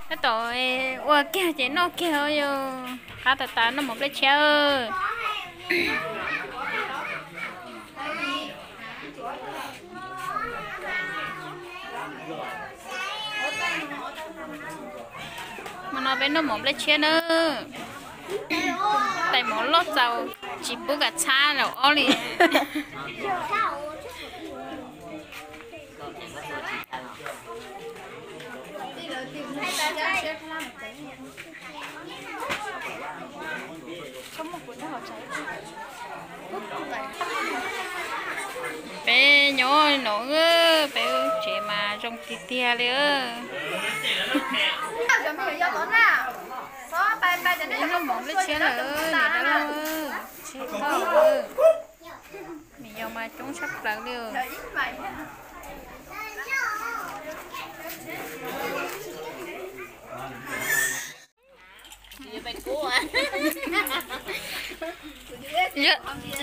Tab tom ua kiag ces noj kiag yog qab tas tas noj mov nplej tshiab. Hmo no peb noj mov nplej tshiab na. Tais mov loj txaus tsis pub kam txhab los ob li. Peb nyob no, peb tsev mas zoo tiag tiag li. Noj mov nplej tshiab lawm niam dab laug, tseg koj. Me nyuam mas coob tshaj plaws li.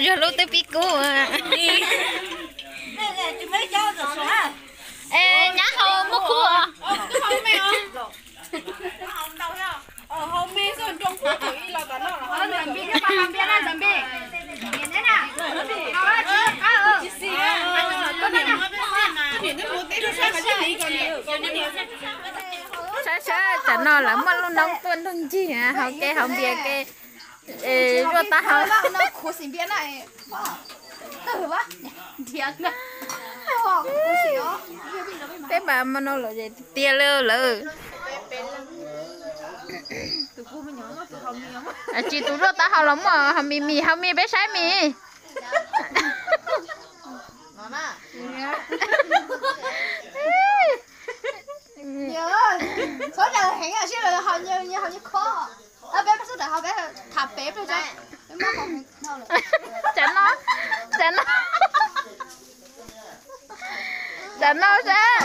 Yog lub twb pib kub. Es nyab hau muab kub. Saib saib, tam no lawv muaj lub noob tuaj nrog ncig hau kev hau npias kev. Zuaj tab hau. Peb mas hmo no lawm tiag tiag li lawm. Tsis, tus zuaj tab hau los muaj hau mis mis, hau mis peb saib mis. Tam no, tam no, tam no saib.